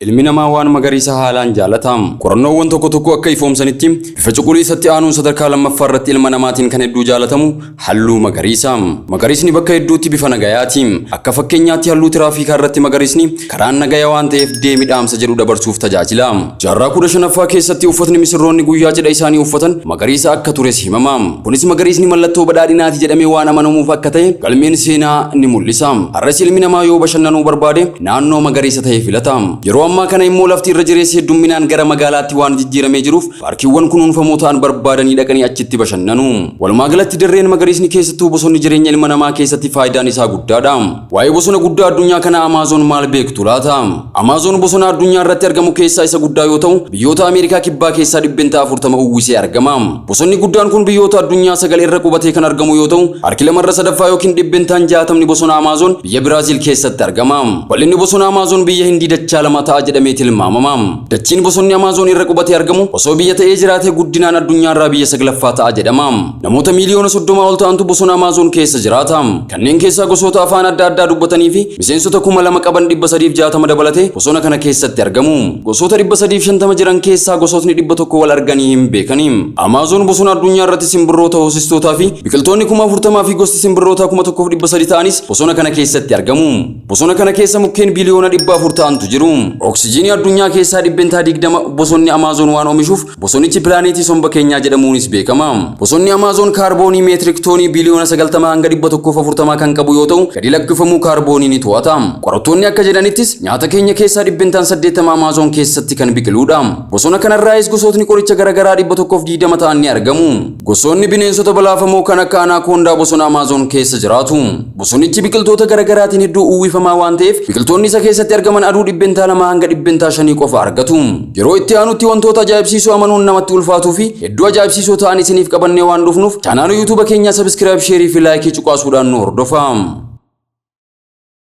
Ilmi namaa waan magariisa haalaan jaalata. Qorannoowwan tokko tokko akka ifoomsanitti, bifa cuquliisatti aanuun sadarkaa lammaffaa irratti ilma namaatiin kan hedduu jaalatamu halluu magariisa. Magariisni bakka hedduutti bifa nagayaati. Akka fakkeenyaatti, halluu tiraafikaa irratti magariisni karaan nagaya waan ta'eef deemi dhaamsa jedhu dabarsuuf tajaajila. Jaarraa 15ffaa keessatti uffatni misirroonni guyyaa cidha isaanii uffatan magariisa akka tures himama. Kunis magariisni mallattoo badhaadhinaati jedhamee waan amanamuuf akka ta'e galmeen seenaa ni mul'isa. Har'as ilmi namaa yoo bashannanuu barbaade naannoo magariisa ta'e filata. Yeroo ammaa kana immoo lafti irra jireessi heddumminaan gara magaalaatti waan jijjiiramee jiruuf, paarkiiwwan kunuunfamoo ta'an barbaadanii dhaqanii achitti bashannanu. Walumaa galatti dirreen magariisni, keessattuu bosonni, jireenya ilma namaa keessatti faayidaan isaa guddaadha. Waa'ee bosona guddaa addunyaa kana Amaazoon maal beektu laata? Amaazoon bosona addunyaa irratti argamu keessaa isa guddaa yoo ta'u, biyyoota Ameerikaa Kibbaa keessaa 40% uwwisee argama. Bosonni guddaan kun biyyoota addunyaa sagal irra qubatee kan argamu yoo ta'u, harki lamarra sadaffaa yookiin 60% bosona Amaazoon biyya Biraaziil keessatti argama. Bal'inni bosona Amaazoon biyya Hindii dachaa lama ta'a jedhamee tilmaamama. Dachiin bosonni Amaazoon irra qubatee argamu osoo biyya ta'ee jiraatee, guddinaan addunyaarraa biyya saglaffaa ta'a jedhama. Namoota miiliyoona 30 ol ta'antu bosona Amaazoon keessa jiraata. Kanneen keessaa gosoota afaan adda addaa dubbatanii fi miseensota 2000 qaban 360 dabalatee bosona kana keessatti argamu. Gosoota 350 jiran keessaa gosootni 100 wal arganii hin beekani. Amaazoon bosona addunyaa irratti simbirroota hoosistootaa fi biqiltoonni 40,000 fi gosti simbirroota 1300 ta'anis bosona kana keessatti argamu. Bosona kana keessa mukkeen biliyoona 400 ta'antu jiru. Oksijiinii addunyaa keessaa 20% bosonni Amaazoon waan oomishuuf, bosonichi pilaaneetii somba keenyaa jedhamuunis beekama. Bosonni Amaazoon kaarboonii meetirik toonii biliyoona 90 hanga 140 kan qabu yoo ta'u, gadi lakkifamuu kaarboonii ni to'ata. Qorattoonni akka jedhanittis, nyaata keenya keessaa 80% Amaazoon keessatti kan biqiludha. Bosona kanarraayis gosootni qoricha garaagaraa 120 ta'an ni argamu. Gosoonni bineensota balaafamoo kan akka anaakoondaa bosona Amaazoon keessa jiraatu. Bosonichi biqiltoota garaagaraatiin hedduu uwwifamaa waan ta'eef, biqiltoonni isa keessatti argaman aduu 2% hanga 5% qofa argatu. Yeroo itti aanutti wantoota ajaa'ibsiisoo amanuun namatti ulfaatuu fi hedduu ajaa'ibsiisoo ta'an isiniif qabannee waan dhufnuuf, chaanaala YouTube keenyaa subscribe, share fi like cuqaasuudhaan nu hordofa.